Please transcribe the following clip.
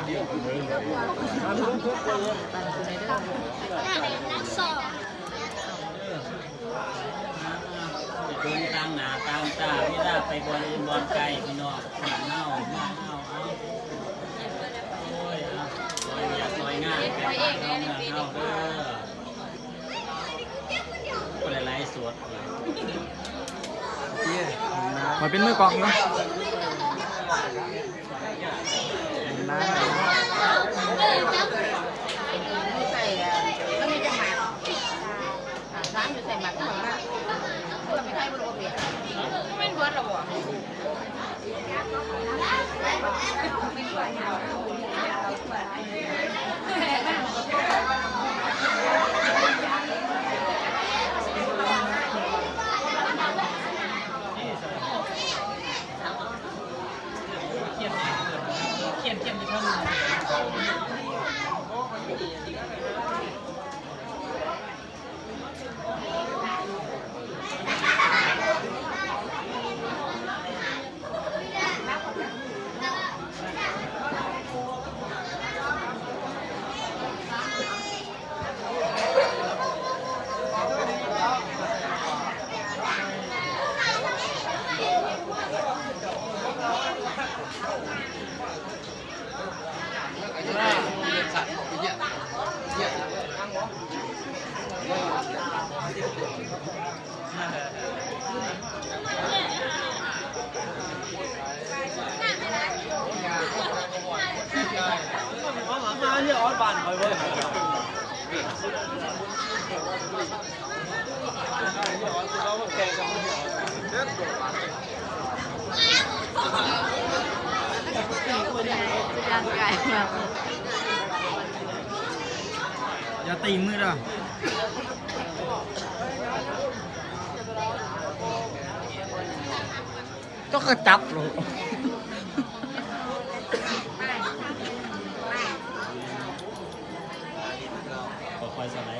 ເບິ່ງຕາມໜ້າຕາມຕາ ມີແຕ່ໄປບ່ອນອື່ນບ່ອນໄກ ພີ່ນ້ອງ ບ້ານເຮົາ ບ້ານເຮົາ ເອົາ ໂອ້ຍ ເອົາ ຊ່ອຍວຽກຊ່ອຍງານ ແປງບ້ານເຮົາເມືອງເຮົາເດີ. ຜູ້ໃດໄລຟ໌ສົດ ຂ້ອຍເປັນມືກ້ອງຢູ່. ຢ່າຕີມືເດີ. ເຈົ້າກໍຈັບໂລດ. ຄ່ອຍໆສະໄລ